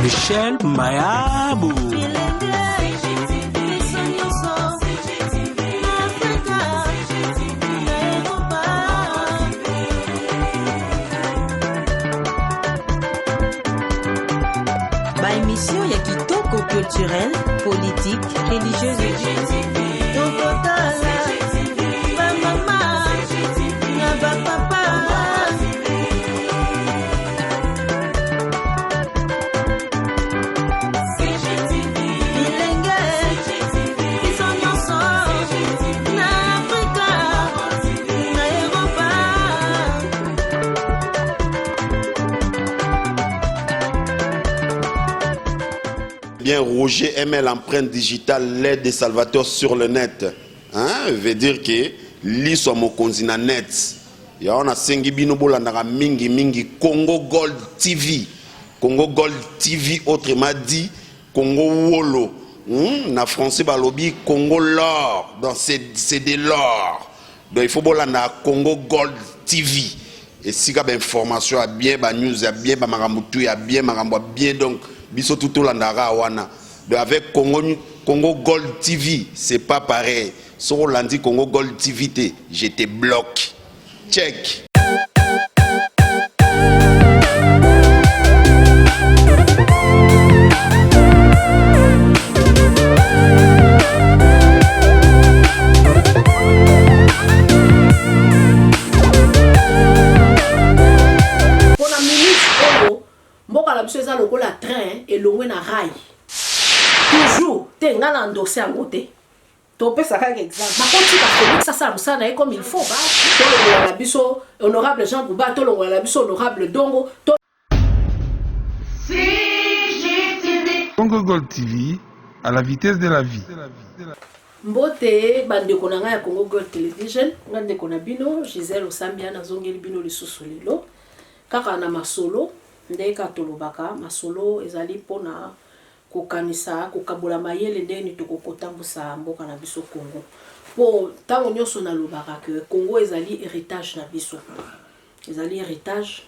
Michel Mayabu. Ba émission ya kitoko culturelle, politique, religieuse. Tokotala ba mama na ba papa. Bilenge biso nyonso na Afrika na Eropa. Bien, Roger ML, empreinte digitale, l'aide des salvateurs sur le net. Hein? Veut dire que liso mokonzi na net. Ya wana sengi bino bolandaka mingi mingi Congo Gold TV. Congo Gold TV autrement dit Congo Wolo. Na français balobi Congo l'or. Donc c'est de l'or. Donc il faut bolanda Congo Gold TV. Esika ba information ya bien, ba news ya bien, ba makambo tout ya bien, makambo ya bien. Donc biso tout tolandaka wana. Donc avec Congo Gold TV, c'est pas pareil. Soko landi Congo Gold TV te, je te bloque. Check. Pona minute oyo mboka na biso eza lokola train elongwe na rail toujours te nga na endorse yango te topesa kaka exemple bakotika Felix asala mosala na ye comme il faut tolongola na biso honorable Jean Gouba tolongola na biso honorable Dongo to Congo Gold TV, à la vitesse de la vie. Mbote bandeko na ngai ya Congo Gold Television, nga ndeko na bino Gisèle Osambia nazongeli bino lisusu lelo kaka na masolo ndenge kaka tolobaka masolo ezali mpona kokanisa kokabola mayele ndenge nini tokoki kotambusa mboka na biso Congo mpo ntango nyonso nalobaka ke Congo ezali héritage na biso, ezali héritage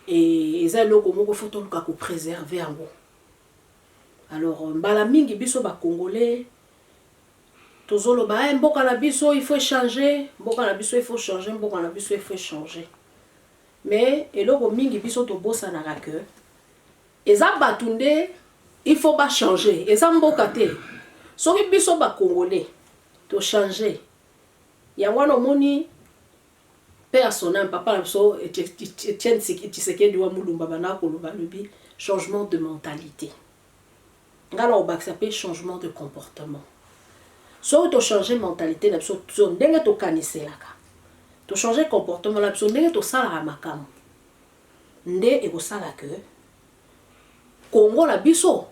et eza eloko moko faut toluka kopreserve yango. Alors mbala mingi biso ba congolais tozoloba eh, mboka na biso il faut changer, mboka na biso il faut changer, mboka na biso il faut changer. Mais eloko mingi biso tobosanaka ke eza bato nde il faut ba changer, eza mboka te. Soki biso ba congolais to changer, yango wana omoni pe ya son âme papa na biso Etienne Tshisekedi wa Mulumba banda koloba lobi changement de mentalité. Nga na kobakisa pe changement de comportement. Soki to changer mentalité na biso so ndenge tokaniselaka, to changer comportement na biso ndenge tosalaka makambo, nde ekosala ke Congo na biso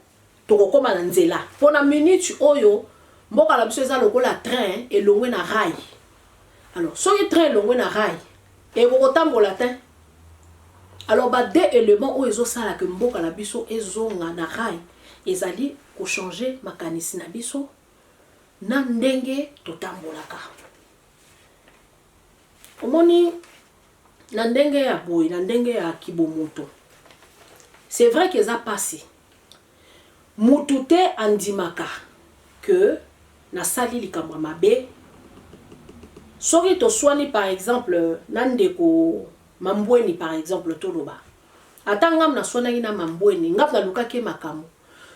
tokokoma na nzela. Pona minute oyo mboka na biso eza lokola train elongwe na rail. Alors soki train elongwe na rail ekokotambola te. Alors ba deux elements oyo ezosala ke mboka na biso ezonga na rail ezali kochanger makanisi na biso na ndenge totambolaka. Omoni na ndenge ya boye, na ndenge ya kibomoto, c'est vrai que eza pasi. Mutu te andimaka que nasali likambo ya mabe. Soki toswani par exemple na ndeko Mambweni par exemple toloba, ata ngam naswanaki na Mambweni, ngam nalukaki ye makambo,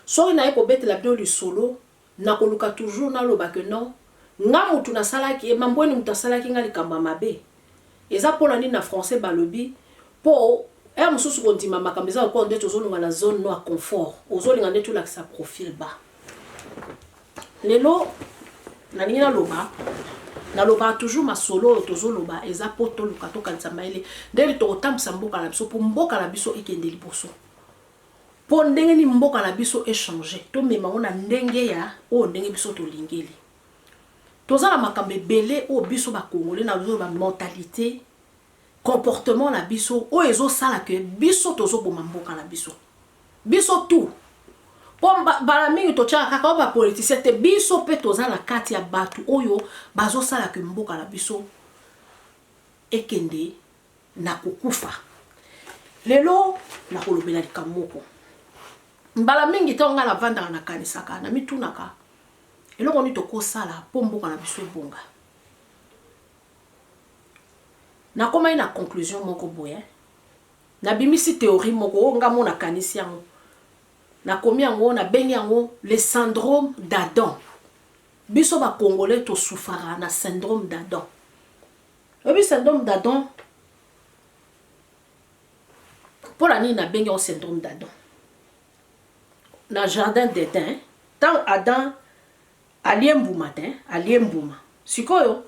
soki naye kobetela bino lisolo, nakoluka toujours naloba que non, nga mutu nasalaki, Mambweni mutu asalaki nga likambo ya mabe. Eza pona nini na français balobi po heure mosusu kondima makambo eza lokola ndeti ozolonga na zone no ya confort, ozolinga ndeti olakisa profil bas. Lelo nalingi naloba, nalobaka toujours masolo oyo tozoloba eza po toluka tokanisa mayele ndenge tokotambwisa mboka na biso po mboka na biso ekende liboso. Po ndenge nini mboka na biso echanger, tomema yango na ndenge ya oyo ndenge biso tolingeli. Toza na makambo ebele oyo biso ba congolais na ba mentalite, comportement na biso oyo ezosala ke biso tozoboma mboka na biso. Biso tout. Po mbala mingi totiaka kaka oyo ba politiciens te, biso pe toza na kati ya bato oyo bazosala ke mboka na biso ekende Nakokufa. Lelo nakolobela likambo moko. Mbala mingi ntango ngai navandaka nakanisaka, namitunaka eloko nini tokosala mpo mboka na biso ebonga. Nakomaki na conclusion moko boye. Nabimisi theorie moko oyo ngai moko nakanisi yango. Nakomi yango, nabengi yango le syndrome d'Adam. Biso ba Congolais to souffraka na syndrome d'Adam. Oyebi syndrome d'Adam? Mpo na nini nabengi yango syndrome d'Adam? Na jardin d'Eden, ntango Adam alie mbuma te, alie mbuma. Sikoyo,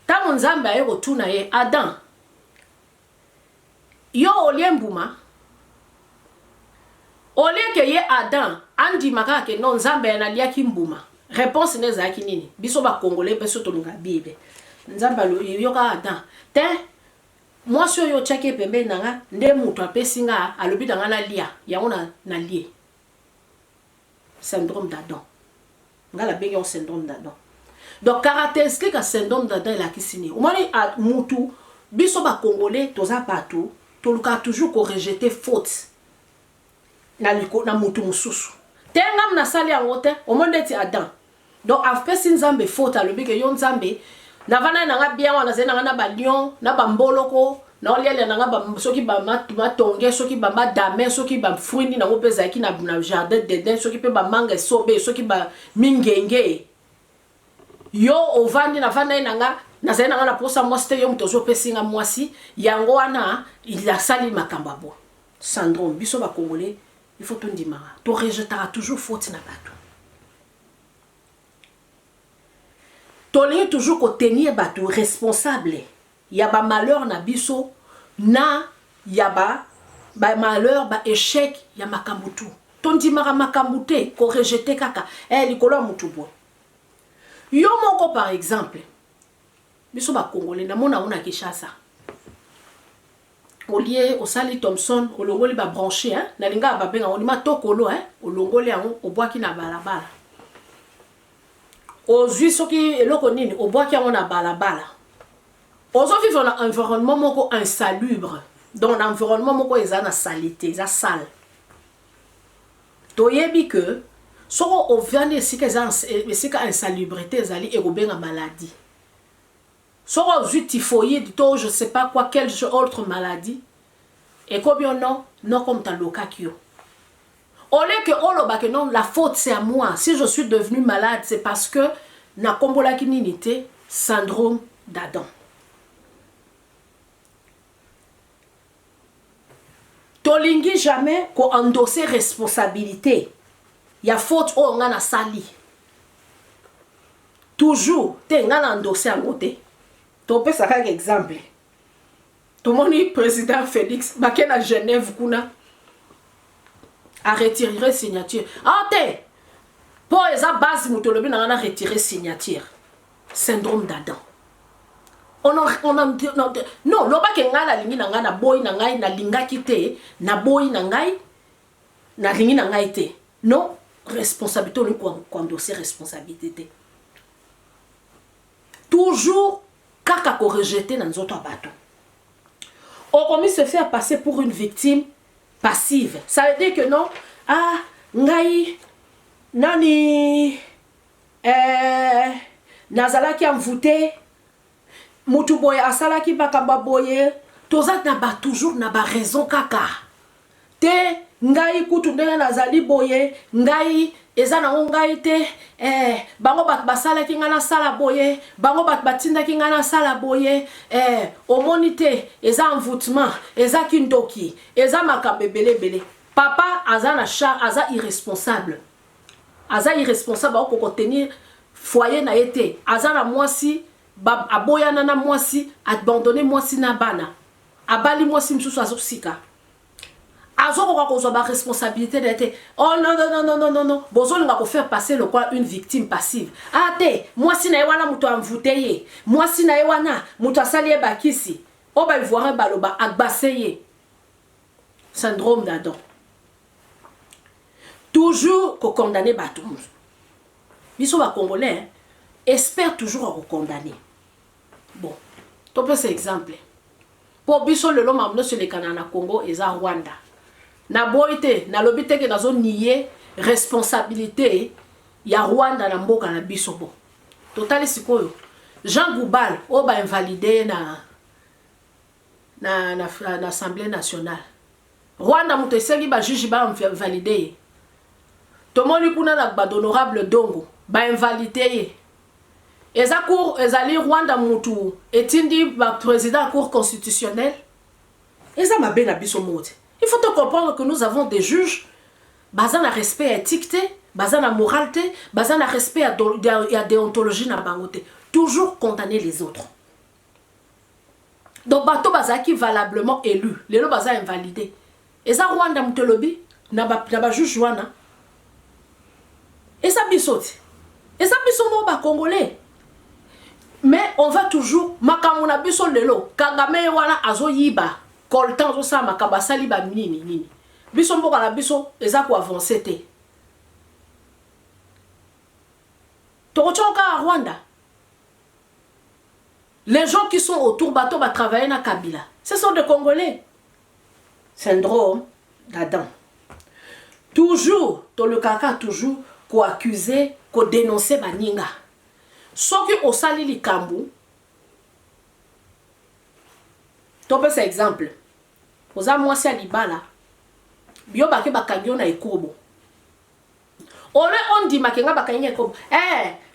ntango Nzambe aye kotuna ye, Adam, yo olie mbuma? Au lieu que ye Adam andima kaka que non Nzambe ya naliaki mbuma, reponse ne ezalaki nini? Biso ba Congolais pe so tolingaka Bible. Nzambe alo yoka Adam te mwasi oyo otiaki ye pembeni na nga nde mutu apesi nga alobi na nga nalia yango na nalie. Syndrome d'Adam. Nga nabengi yango syndrome d'Adam. Donc caractéristique ya syndrome d'Adam elakisi nini? Omoni mutu biso ba Congolais toza batu tolukaka toujours ko rejeter faute na liko na mutu mususu. Te ngam nasali yango te, omoni ndeti Adam. Donc apesi Nzambe faute alobi ke yo Nzambe navandaki na nga bien wana nazali na nga na ba lion na ba mboloko naolialia na nga ba, soki ba matonge soki ba madame soki ba fruit nini yango mpe ezalaki na, na jardin d'Eden soki mpe bamanga esobe soki ba mingenge yo ovandi navandaki na nga nazali na nga na posa mwasi te yo moto ozopesi nga mwasi yango wana asali makambo ya bo syndrome biso ba congolais il faut tondimaka to rejetaka toujours faute na bato tolingi toujours kotenir bato responsable ya ba malheur na biso na ya ba ba malheur ba echec ya makambo tout tondimaka makambo te ko rejeter kaka eh likolo ya mutu boye yo moko par exemple biso ba congolais namona yango na Kinshasa olie osali Thomson olongoli ba branche hein na lingaka ba benga ngo matokolo hein olongoli yango obwaki na balabala ozwi soki eloko nini obwaki yango na balabala ozo vivre na environnement moko insalubre donc na environnement moko eza na salite eza sale toyebi que soko ovandi esika eza esika insalubrité ezali ekobenga maladie Soki ozui typhoïde to je sais pas quoi quelle autre maladie ekomi yo non noko moto alokaki yo au lieu que oloba que non la faute c'est à moi si je suis devenu malade c'est parce que nakombolaki nini te syndrome d'Adam tolingi jamais ko endosser responsabilité ya faute oyo nga nasali Toujours te nga na endosse yango te. Topesa kaka exemple. Tomoni president Felix bake na Genève kuna a retirer signature. Ah te. Po eza base moto olobi na nga na retirer signature. Syndrome d'Adam. On en, on en, non, non loba ke ngai nalingi na ngai naboyi na ngai nalingaki te naboyi na ngai nalingi na ngai te Non, responsabilité olingi ko endosser responsabilité te. Toujours kaka ko rejeter na nzoto ya bato. Okomi se faire passer pour une victime passive. Ça veut dire que non, ah ngai nani eh, nazalaki envoûté mutu boye asalaki makambo ya boye toza na ba toujours na ba raison kaka te ngai kutu ndenge nazali boye ngai eza nango ngai te eh, bango bato basalaki ngai nasala boye bango bato batindaki ngai nasala boye eh, omoni te eza envoûtement eza kindoki eza makambo ebele ebele papa aza na char aza irresponsable aza irresponsable akoki kotenir foyer na ye te aza na mwasi aboyana na mwasi abandonne mwasi na bana abali mwasi mosusu azosika azokoka kozwa ba responsabilité na ye te oh non non non non non non bozolinga ko faire passer lokola une victime passive ah te mwasi na ye wana moto amvute ye mwasi na ye wana moto asali ye bakisi oyo ba ivoirien baloba agbase ye syndrome d'Adam toujours ko condamner bato biso ba congolais espère toujours à ko condamner bon topesa exemple. Mpo biso lelo makambo nyonso elekana na Congo eza Rwanda. Naboyi te, nalobi te ke nazo nier responsabilité ya Rwanda na mboka na biso. Bon, totali sikoyo Jean Goubal oyo ba invalide ye na Assemblée nationale. Rwanda moto esengi ba juge ba invalide ye. Tomoni kuna na ba honorable Dongo ba invalide ye. Eza cour, ezali Rwanda mutu etindi ba président ya Cour constitutionnelle. Eza mabe na biso moko te. Il faut te comprendre que nous avons des juges baza na respect ya éthique te, baza na morale te, baza na respect ya déontologie na bango te. Toujours condamner les autres. Donc bato bazalaki valablement élu, lelo baza invalidé. Eza Rwanda moto elobi na ba juge wana. Eza biso te, eza biso moko bacongolais. Mais on va toujours makambo na biso lelo. Kagame ye wana azoyiba coltan, azosala makambo, asali banini nini. Biso mboka na biso eza koavancer te. Tokotiaka kaka Rwanda. Les gens qui sont autour, bato batravaille na Kabila, ce sont des Congolais. Syndrome d'Adam. Toujours tolukaka toujours koaccuser, kodénoncer baninga. Soki osali likambo, topesa exemple, oza mwasi ya libala, yo bake bakangi yo na ekobo. Ole ondimaki nga bakangi nga ekobo,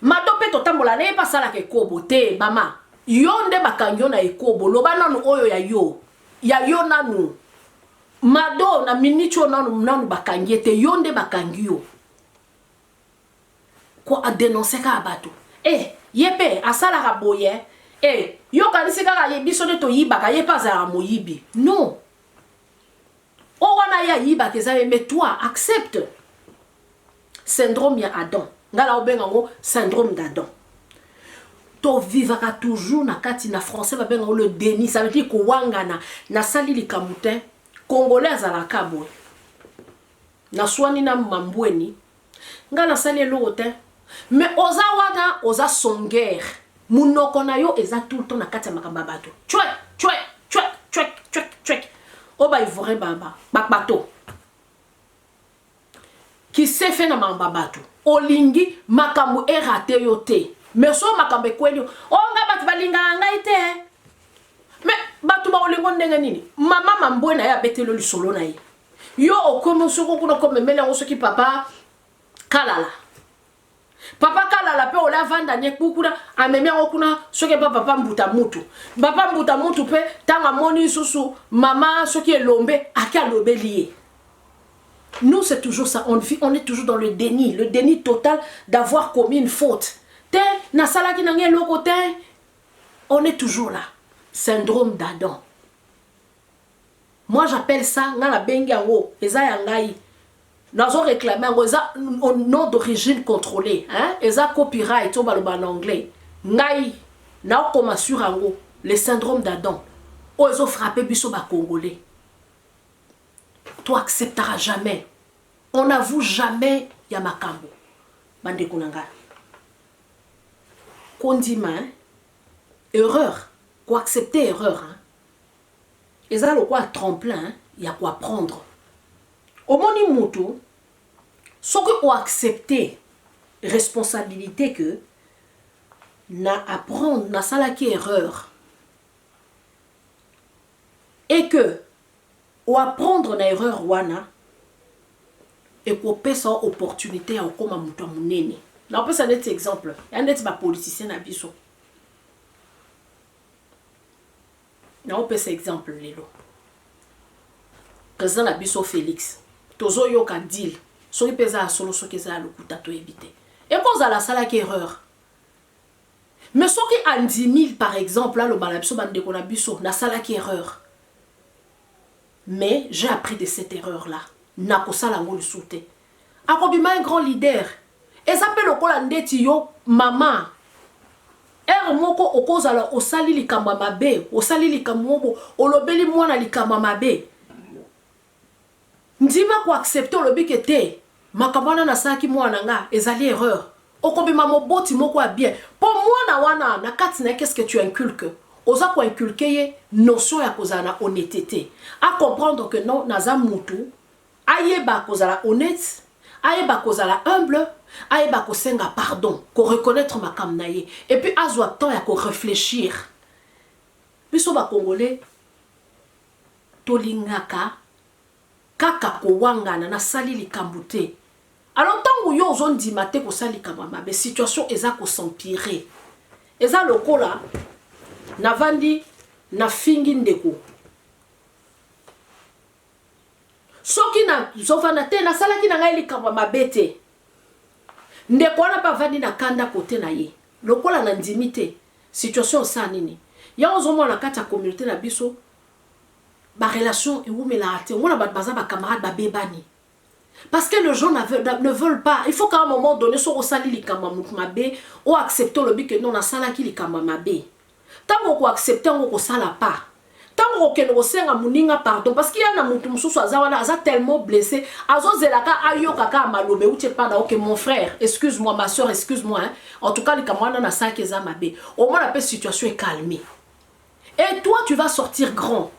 mado mpe totambola na ye mpe asalaka ekobo te. Mama, yo nde bakangi yo na ekobo, loba nanu oyo ya yo, ya yo nanu. Mado na miniti oyo nanu nanu bakangi ye te, yo nde bakangi yo. Ko adénonce kaka bato, ye mpe asalaka boye, yo kanisi kaka ye, biso nde toyibaka, ye mpe azalaka moyibi. Non, oyo wana ye ayibaka eza ye, mais toi, accepte. Syndrome ya Adam, ngai na obenga yango syndrome d'Adam. Tovivaka toujours na kati, na français babenga yango le déni, ça veut dire kowangana. Nasali likambo te. Congolais azalaka boye. Naswani na mambweni, ngai nasali eloko te, mais oza wana, oza songuere, munoko na yo eza tout le temps na kati ya makambo ya bato. Cwe cwe cwe cwe cwe cwe, oyo baivoirien bato kisefe na makambo ya bato. Olingi makambo erater yo te, mais so makambo ekweli yo, o ngai bato balingaka ngai te. Mais bato baolingo ndenge nini? Mama mambwe na ye abeteli yo lisolo na ye, yo okomi soki kuna okomemeli yango soki papa Kalala. Papa Kalala mpe ola avanda nye kuna, amemi yango kuna soki epa papa Mbuta Mutu. Papa Mbuta Mutu mpe ntango amoni lisusu mama soki elombe ake alobeli ye. Nous, c'est toujours ça. On vit, on est toujours dans le déni, le déni total d'avoir commis une faute. Te, nasalaki na ngai eloko te. On est toujours là. Syndrome d'Adam. Moi, j'appelle ça, nga nabengi yango, eza ya ngai. Nazo réclamer yango, eza nom d'origine contrôlée, hein? Eza copyright, oyo baloba en anglais. Ngai, naokoma sur yango, le syndrome d'Adam. Oyo ezo frapper biso ba Congolais. To acceptera jamais. On n'avoue jamais ya makambo. Bandeko na ngai. Kondima, hein? Erreur, koaccepter erreur, hein? Eza lokola tremplin, hein, ya koapprendre. Omoni mutu, soki oaccepte responsabilité que na apprendre, nasalaki erreur, et que oapprendre na erreur wana, ekopesa opportunité ya okóma moto ya monene. Nakopesa neti exemple ya neti bapoliticien na biso. Naopesa exemple lelo, président na biso Félix, tozoyoka deal, soki mpe eza ya solo, soki eza ya lokuta, toyebi te. Ekozala asalaki erreur, mais soki andimi, par exemple, aloba na biso, bandeko na biso, nasalaki erreur, mais j'ai appris de cette erreur là, nakosala yango lisusu te, akobima un grand leader. Eza mpe lokola ndeti yo mama, ere moko okozala osali likambo ya mabe, osali likambo moko, olobeli mwana likambo ya mabe, ndima koaccepter, olobi ke te, makambo wana nasalaki mwana nga ezali erreur, okobima moboti moko ya bien. Mpo mwana wana na kati na ye, qu'est-ce que tu inculques? Oza ko inculquer ye notion ya kozala na honnêteté. A comprendre que non, naza mutu, ayeba kozala honnête, ayeba kozala humble, ayeba kosenga pardon, ko reconnaître makambo na ye. Et puis azwa temps ya ko réfléchir. Biso ba Congolais tolingaka kaka kowangana nasali likambo te. Alors ntango yo ozondima te kosala likambo ya mabe, situation eza kos'empirer. Eza lokola navandi nafingi ndeko, soki nazovanda te nasalaki na ngai likambo ya mabe te, ndeko wana mpe avandi na kanda kote na ye, lokola nandimi te, situation osala nini? Yango ozomona na kati ya communauté na biso barelation ewumelaka te. Omona bato baza bacamarade, babebani parce que les gens ne veulent pas. Il faut qu'à un moment donné, soki osali likambo ya motu mabe, oaccepte, olobi ke non, nasalaki likambo ya mabe. Ntango okoaccepte yango, kosala pas, ntango okokende kosenga moninga pardon, parce que ya na motu mosusu aza wana, aza tellement blessé, azozelaka ayoka kaka maloba euti epa na: "Ok, mon frère, excuse moi, ma soeur, excuse moi, hein. En tout cas, likambo wana nasalaki eza mabe." Omona mpe situation ecalme et toi, tu vas sortir grand.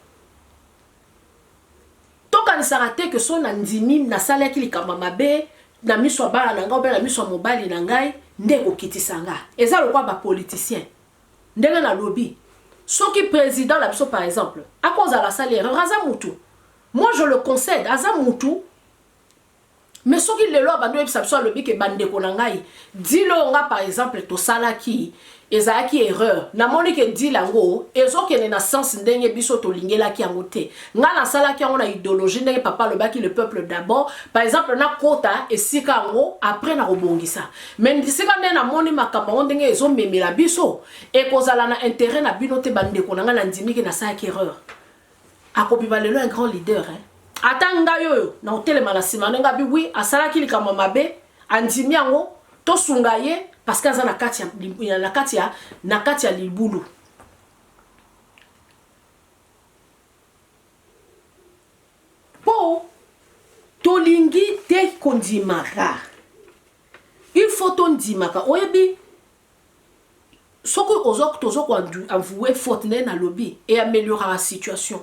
Tokanisaka te ke so na ndimi nasalaki likambo ya mabe na miso ya bana na ngai obe na miso ya mobali na ngai nde ekokitisa nga. Eza lokola bapoliticien, ndenge nalobi, soki président na biso par exemple akozala asali erreur, aza mutu, moi je le concède, aza mutu, mais soki lelo abandi oyebisa biso, alobi ke: "Bandeko na ngai, deal oyo nga par exemple tosalaki ezalaki erreur, namoni ke deal yango ezokende na sens ndenge biso tolingelaki yango te. Ngai nasalaki yango na idéologie ndenge papa alobaki, le peuple d'abord. Par exemple, nakota esika yango, après nakobongisa, mais esika nde namoni makambo yango ndenge ezomemela biso, ekozala na intérêt na bino te. Bandeko na ngai, nandimiki nasalaki erreur." Akobima lelo un grand leader, hein? Ata ngai oyo na kotelema na nsima ndenge abi wi asalaki likambo mabe, andimi yango, tosunga ye parce que aza na kati ya libulu. Mpo tolingi te kondimaka, il faut tondimaka. Oyebi, soki toza koavouer faute, ndenge nalobi, eamelioraka situation.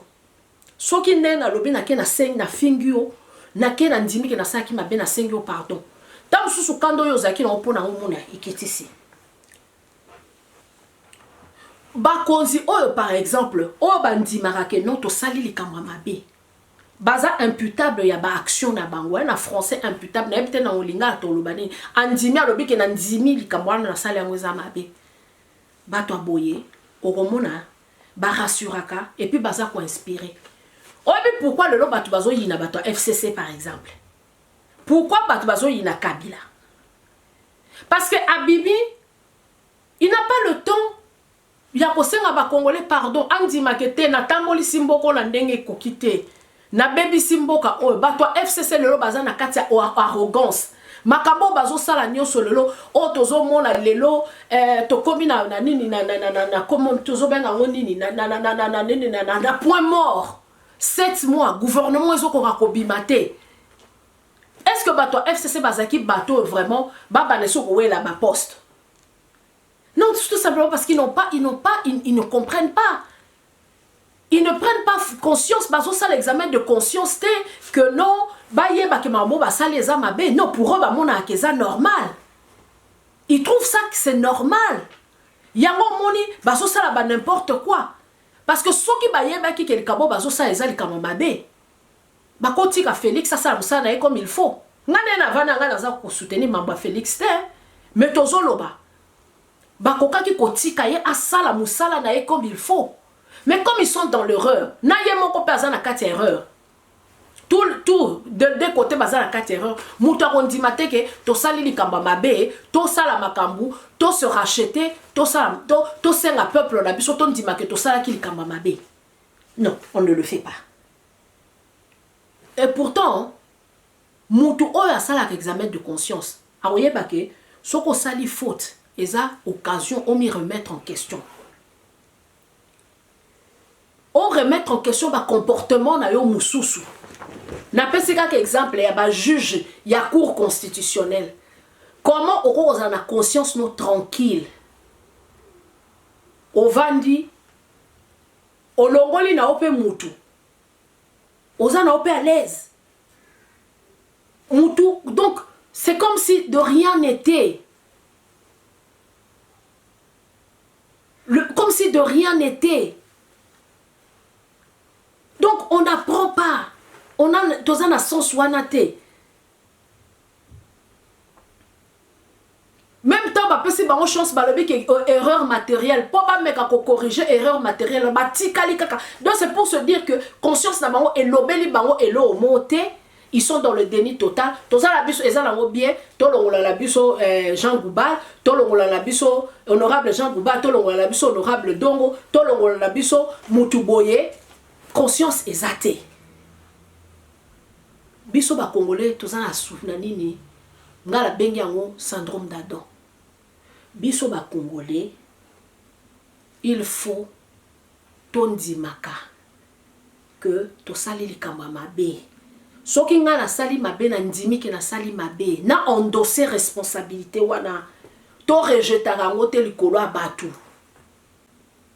Soki ndenge nalobi, nake nasengi, nafingi yo, nake na ndimi ke nasalaki mabe, nasengi yo pardon, ntango mosusu kanda oyo ozalaki nango mpo nango mona ekitisi. Bakonzi oyo par exemple, oyo bandimaka ke non, tosali likambo ya mabe, baza imputable ya baaction na bango. Na français imputable, nayebi te na olingaka toloba nini. Andimi, alobi ke na ndimi likambo wana nasali yango eza mabe. Bato ya boye okomona barassuraka et puis baza koinspire. Oyebi pourquoi lelo bato bazoyina bato ya FCC par exemple? Pourquoi bato bazoyina Kabila? Parce que abibi, il n'a pas le temps ya kosenga bacongolais pardon, andimaka te natambolisi mboka na ndenge ekoki te, nabebisi mboka oyo. Bato ya FCC lelo baza na kati ya arrogance. Makambo oyo bazosala nyonso lelo oyo tozomona lelo, tokomi na nini, na tozobenga yango nini, na nini, na point mort. 7 mois gouvernement ezokoka kobima te. Est ce que bato ya FCC bazalaki bato oyo vraiment babanda soki kowela baposte? Non, tout simplement parce qu'ils n'ont pas ils n'ont pas ils, ils ne comprennent pas, ils ne prennent pas conscience. Bazosala examen de conscience te que non, bayebaki makambo basali eza mabe. Non, pour eux bamonaka eza normal, ils trouvent ça que c'est normal. Yango omoni bazosala ba n'importe quoi, parce que soki bayebaki ke likambo bazosala eza likambo mabe, bakotika Félix asala mosala na ye comme il faut. Nga nde navanda, ngai naza kosoutenir mambo ya Félix te, mais tozoloba bakokaki kotika ye asala mosala na ye comme il faut. Mais comme ils sont dans l'erreur, na ye moko mpe aza na kati ya erreur, tout, tout de deux côtés baza na kati ya erreur. Moto akondima te ke tosali likambo ya mabe, tosala makambo, tose racheter, tosala, tosenga peuple na biso, tondima ke tosalaki likambo ya mabe. Non, on ne le fait pas. Et pourtant motu oyo asalaka examen de conscience akoyeba ke soki osali faute, eza occasion omi remettre en question, o remettre en question bacomportement na yo mosusu. Napesi kaka exemple ya bajuge ya Cour constitutionnelle. Comment okoki kozala na conscience no tranquille, ovandi Olongoli na yo mpe mutu. Oza na yo mpe à l'aise. Mutu donc c'est comme si de rien n'était. Le, comme si de rien n'était. Donc on n'apprend pas. On a toza na sens wana te. Même temps bapesi bango chance balobi ke euh, erreur matérielle mpo bameka kocorrige erreur matérielle batikali kaka. Donc c'est pour se dire que conscience na bango elobeli bango eloo moo te. Ils sont dans le déni total. Toza na biso eza nango bien tolongola na biso eh, Jean Goubal, tolongola na biso honorable Jean Goubal, tolongola na biso honorable Dongo, tolongola na biso mutu boye. Conscience eza te. Biso ba congolais toza na na nini nga na bengi yango syndrome d'Adam. Biso ba congolais il faut tondimaka que tosali likambo ya mabe. Soki nga nasali mabe na ndimi ke nasali mabe na endosser responsabilite wana to rejetaka yango te likolo ya batu.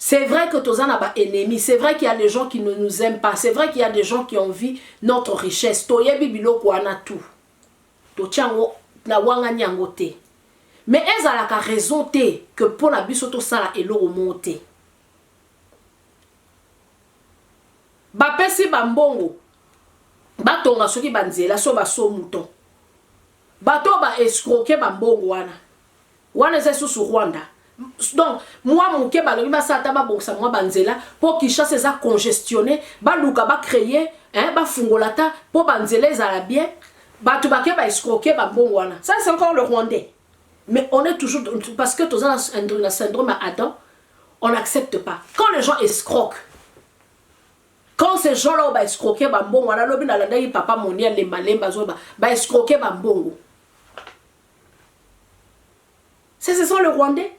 C'est vrai que toza na ba ennemis, c'est vrai qu'il y a des gens qui ne nous aiment pas, c'est vrai qu'il y a des gens qui envient notre richesse. Toyebi biloko wana tout. Totia yango na wangani yango te. Mais ezalaka raison te que pona biso tosala eloko moko te. Bapesi ba mbongo batonga soki ba nzela so ba saut mouton. Bato oyo ba escroquer ba mbongo wana. Wana eza lisusu Rwanda. Donc mua muke balobi basala ata babongisa mua ba nzela po Kinshasa eza congestionne, baluka ba creer hein, bafungola ata po ba nzela ezala bien. Batu bake ba escroquer ba mbongo wana. Ça c'est encore le Rwandais. Mais on est toujours parce que toza na syndrome ya Adam, on n'accepte pas. Quand les gens escroquent, quand ces gens-là oyo ba escroquer ba mbongo wana, lobi nalandaki papa Monia Lemba Lemba azoba ba escroquer ba mbongo. Ce sont les Rwandais.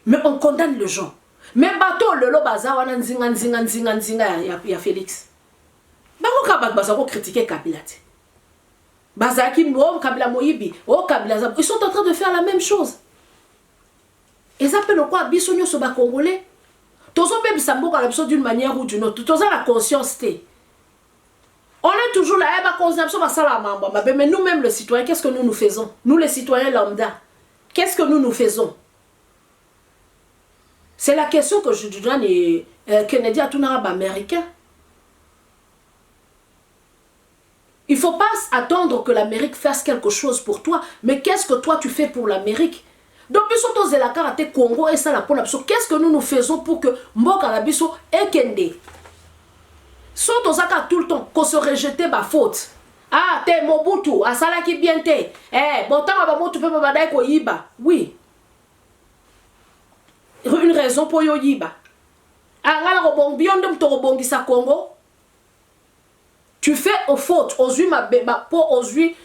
Mais on condamne les gens. Mais bato lelo baza wana nzinga nzinga nzinga nzinga ya, ya, ya Félix. Bango kaka bato baza ko critiquer Kabila te. Bazalaki oh Kabila moyibi, oh Kabila za. Ils sont en train de faire la même chose. Eza pe lokola biso nyoso ba Congolais. Tozobebisa mboka na biso d'une manière ou d'une autre. Toza na conscience te. On est toujours là, eh, bakonzi na biso basala mambo mabe, mais nous-mêmes les citoyens, qu'est-ce que nous nous faisons? Nous les citoyens lambda, qu'est-ce que nous nous faisons? C'est la question que je donne euh, Kennedy atunaka ba américain. Il faut pas attendre que l'Amérique fasse quelque chose pour toi, mais qu'est-ce que toi tu fais pour l'Amérique? Donc biso tozela kaka te Congo esala pona biso. Qu'est-ce que nous nous faisons pour que mboka na biso ekende? So tozaka tout le temps ko se rejeter ba faute. Ah te Mobutu asalaki bien te. Eh botanga ba Mobutu pe babandaki koyiba. Oui. Une raison po yo yiba. Ah nga na ko yo nde moto okobongisa Congo. Tu fais au faute, ozui mabe ba po ozui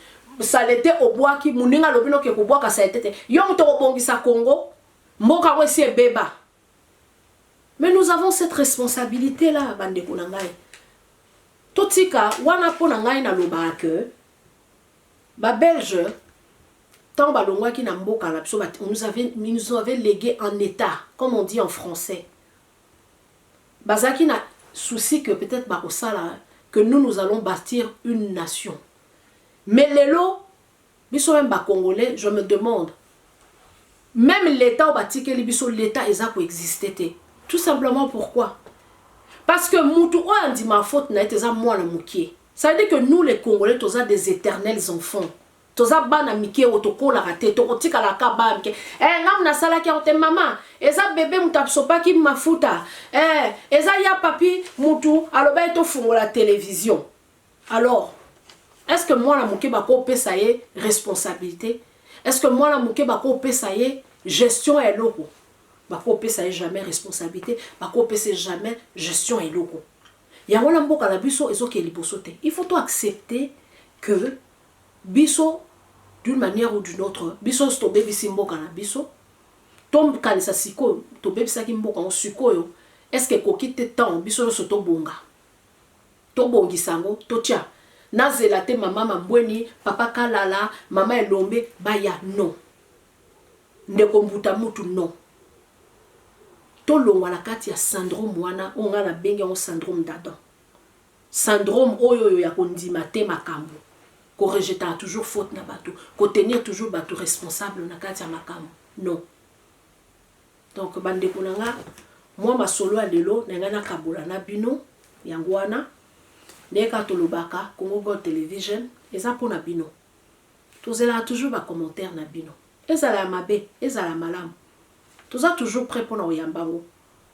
salete obwaki muninga alobi noke kobwaka salete te. Yo moto okobongisa Congo, mboka yango esi ebeba. Mais nous avons cette responsabilité là bandeko na ngai. Totika wana mpo na ngai nalobaka que ba Belge ntango balongwaki na mboka na biso nous avait, nous avait légué en état comme on dit en français. Bazalaki na souci que peut-être bakosala que nous nous allons bâtir une nation. Mais lelo biso même ba congolais je me demande même l'état oyo batikeli biso l'état eza ko exister te. Tout simplement pourquoi? Parce que mutu oyo andima faute na ye te eza mwana mokie. Ça veut dire que nous les congolais toza des éternels enfants. Toza bana mike oyo tokolaka te, tokotikala kaka bana mike. Eh, nga nasalaki yango te mama, eza bebe mutu asopaki mafuta. Eh, eza ya papi mutu alobaki tofungola television. Alors, est-ce que mwana moke bakopesa ye responsabilité? Est-ce que mwana moke bakopesa ye gestion ya eloko? Bakopesa ye jamais responsabilité, bakopesa ye jamais gestion ya eloko. Yango na mboka na biso ezokende liboso te. Il faut to accepter que biso d'une manière ou d'une autre biso nyonso tobebisi mboka na biso. Tokanisa sikoyo tobebisaki mboka yango sikoyo, est ce que ekoki te temps biso nyonso tobonga, tobongisa yango, totia nazela te mama Mambweni, papa Kalala, mama Elombe baya, non. Ndeko Mbuta Mutu, non. Tolongwa na kati ya syndrome wana oyo ngai nabengi yango syndrome d'Adam. Syndrome oyo oyo ya kondima te makambo, korejetaka toujours faute na bato, kotenir toujours bato responsable na kati ya makambo. Non. Donc bandeko na nga, mwa masolo ya lelo na ngai nakabola na bino yango wana. Ndenge kaka tolobaka, Congo Gold Television eza mpona bino. Tozelaka toujours bacommentaire na bino, ezala ya mabe, ezala ya malamu, toza toujours prêt mpona koyamba yango.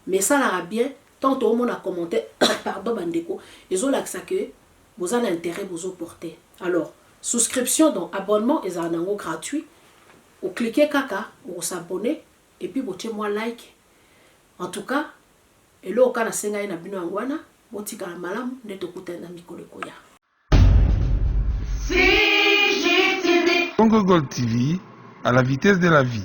Mais esalaka bien tant toomona commentaire, pardon bandeko, ezolakisa ke boza na intérêt bozoporte. Alors souscription, donc abonnement ezala nango gratuit. Oclique kaka, okosabonner et puis botie mwa like. En tout cas, eloko kaka nasengai na bino yango wana. Botikala malamu nde tokutani na mikolo ekoya. Congo Gold TV, à la vitesse de la vie.